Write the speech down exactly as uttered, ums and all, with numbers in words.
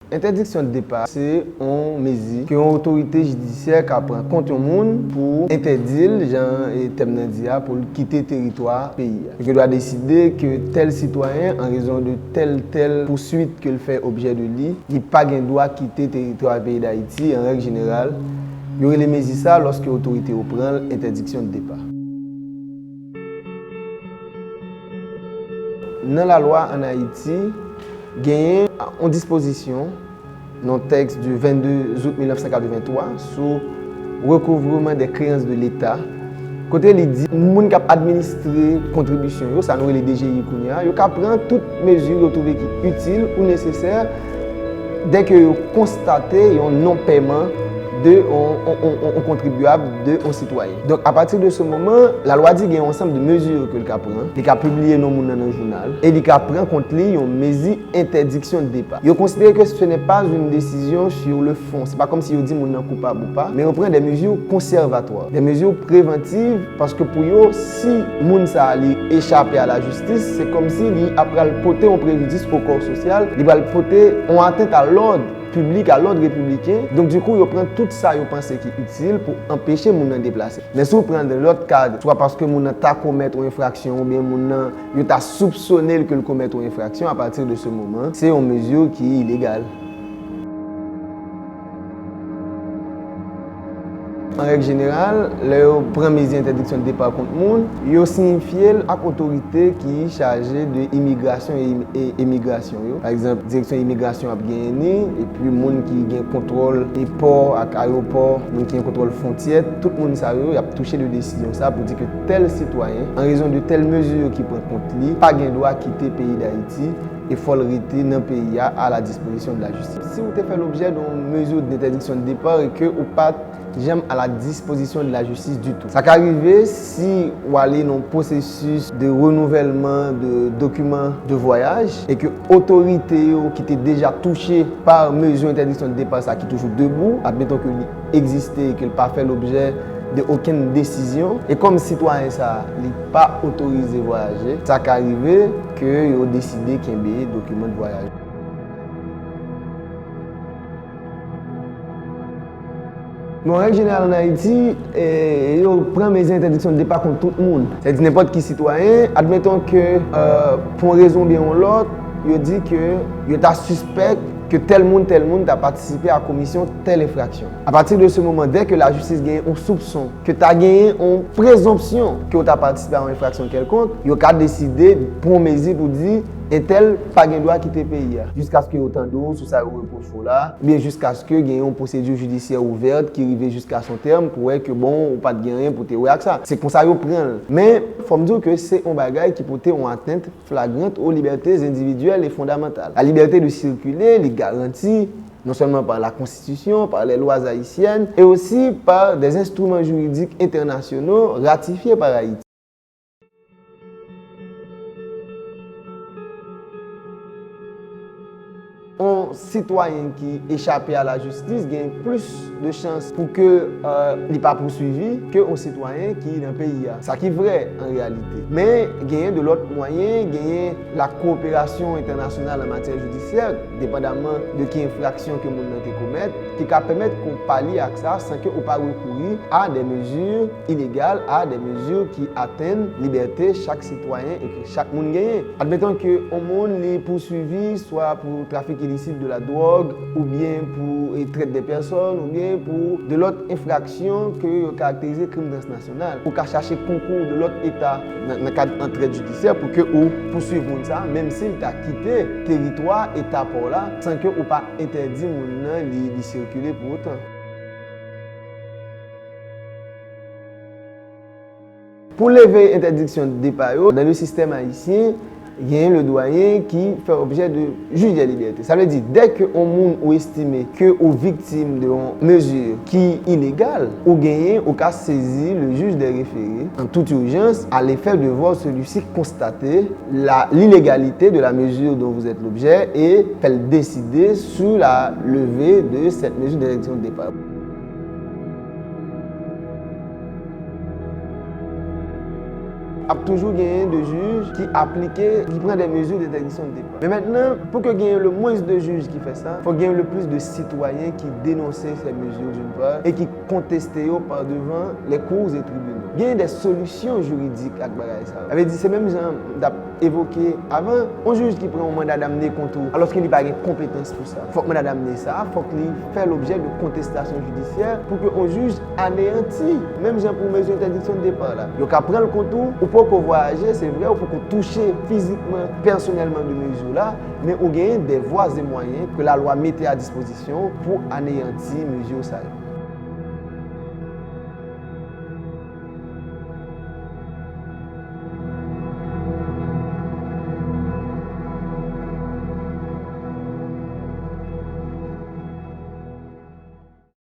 Entèdiksyon de depa se yon mezi ke yon otorite jidisyè ka pran kont yon moun pou entèdi l, jan, e, tèm nan di a, pou l kite teritwa peyi a. Yo gen dwa deside ke tèl sitwayen, an rezon de tèl, tèl pouswit ke l fè objè de li, li pa gen dwa kite teritwa peyi Dayiti, an règ jeneral. Yo rele mezi sa lòske otorite yo pran l, entèdiksyon de depa. Nan lalwa ann Ayiti, genyen yon dispozisyon nan tèks du vingt-deux août mille neuf cent quatre-vingt-trois sou recouvrement des créances de l'État, kote li di moun k ap administre kontribisyon yo, sa nou rele D G I kounye a, yo ka pran tout mezi yo twouve ki itil ou nesesè dèke yo konstate yon non pèman de yon, yon, yon, yon, yon kontribyab, de yon sitwayen. Donk, apati de se moman, lalwa di gen yon ansanm de mezi ke l ka pran. Li ka pibliye non moun nan nan jounal e li ka pran kont li yon mezi entèdiksyon de depa. Yo konsidere ke ce n'est pas une décision sur le fond. Se pa kòmsi yo di moun nan koupab ou pa, men yo pran des mesures conservatoires, des mesures préventives, paske pou yo, si moun sa a li échappé à la justice, se kòmsi li ap pral pote yon prejidis au corps social, li pral pote yon atent à l'ordre public, à l'ordre républicain. Donk, dikou, yo pran tout sa yo panse ki itil pou anpeche moun nan deplase. Men si w pran de lòt kad, swa paske moun nan ta komèt yon enfraksyon oubyen moun nan, yo ta soupsone l ke l komèt yon enfraksyon, apati de se moman, se yon mezi ki ilegal. An règ jeneral, lè yo pran mezi entèdiksyon de depa kont moun, yo siyifye l ak otorite ki chaje de imigrasyon e im-, e emigrasyon yo. Pa egzanp, direksyon imigrasyon ap genyen ni, epi moun ki gen kontwòl e pò ak ayewopò, moun ki gen kontwòl fwontyè, tout moun sa yo, y ap touche de desizyon sa pou di ke tèl sitwayen, an rezon de tèl mezi ki pran kont li, pa gen dwa kite peyi Dayiti e fò l rete nan peyi a à la disposition de la justice. Si ou te fè lobjè de yon mezi d'entèdiksyon de depa e ke ou pa t janm à la disposition de la justice du tout. Sa ka rive si w ale nan yon pwosesis de renouvèlman de dokiman de vwayaj e ke otorite yo ki te deja touche pa mezi entèdiksyon de depa sa ki toujou debou, admeton ke li egziste e ke l pa fè lobjè de okenn desizyon, e kòm sitwayen sa a, li pa otorize vwayaje, sa ka rive ke yo deside kenbe dokiman de vwayaj. Bon, règ jeneral ann Ayiti, e, yo pran mezi entèdiksyon de depa kont tout moun. Sètadi nenpòt ki sitwayen, admeton ke, e, pou yon rezon oubyen yon lòt, yo di ke yo ta sispèk ke tèl moun, tèl moun ta patisipe a komisyon tèl enfraksyon. Apati de se moman, dè ke lajistis genyen yon soupson, ke ta genyen yon prezonpsyon ke w ta patisipe a yon enfraksyon kèlkonk, yo ka deside pran yon mezi pou di, entèl pa gen dwa kite peyi a, jiskaske yo tande w sou sa yo repwoche w la, oubyen jiskaske gen yon pwosedi jidisyè ouvè ki rive jiska son tèm pou wè ke, bon, ou pa t gen anyen pou te wè ak sa. Se konsa yo pran l. Men, fò m di w ke se yon bagay ki pote yon atent flagrant aux libertés individuelles et fondamentales. La liberté de circuler, li garanti non seulement par la Constitution, par les lois haïtiennes, et aussi par des instruments juridiques internationaux ratifiés par Haïti. Yon sitwayen ki echape a lajistis gen plis de chans pou ke, e, li pa pouswivi ke yon sitwayen ki nan peyi a. Sa ki vrè an reyalite. Men, genyen de lòt mwayen, genyen la coopération internationale en matière judiciaire, depandamman de ki enfraksyon ke moun nan te komèt, ki ka pèmèt ke w palye ak sa san ke ou pa rekouri a des mesures illégales, a des mesures ki atenn libète chak sitwayen e ke chak moun genyen. Admeton ke yon moun li pouswivi swa pou trafik ilisit de la dwòg, oubyen pou, e, trèt de pèsòn, oubyen pou de lòt enfraksyon ke yo karakterize krim transnasyonal. Ou ka chache konkou de lòt eta nan, nan kad antrèd jidisyè pou ke ou pouswiv moun sa a, menm si l ta kite teritwa eta pa w la, san ke ou pa entèdi moun nan li, li sikile pou otan. Pou leve entèdiksyon de depa yo, dans le système haïtien, genyen le doyen ki fè objè de juge des libertés. Sa vle di, dè ke yon moun ou estime ke ou viktim de yon mezi ki ilegal, ou genyen, ou ka sezi le juge des référés en toute urgence, à l'effet de voir celui-ci constater la, l'illégalité de la mesure dont vous êtes l'objet et fè l deside sur la levée de cette mesure d'interdiction de départ. Ap toujou genyen de jij ki aplike, ki pran de mezi de entèdiksyon de depa. Men mentnan, pou ke genyen le mwens de jij ki fè sa, fòk genyen le plis de sitwayen ki denonse se mezi d'une part e ki konteste yo pa devan les cours et tribunaux. Genyen de solisyon jiridik ak bagay sa yo. Sa vle di se menm jan m t ap evoke avan, yon jij ki pran yon manda damne kont ou, alòske li pa gen konpetans pou sa. Fòk manda damne sa, fòk li fè lobjè de kontestasyon jidisyè pou ke yon jij aneyanti, menm jan pou mezi entèdiksyon de depa la. Yo ka pran l kont ou, ou poko vwayaje, se vre, ou poko touche fizikman, pèsonèlman de mezi w la, men ou genyen de vwa e mwayen ke lalwa mete a dispozisyon w pou aneyanti mezi w sa yo.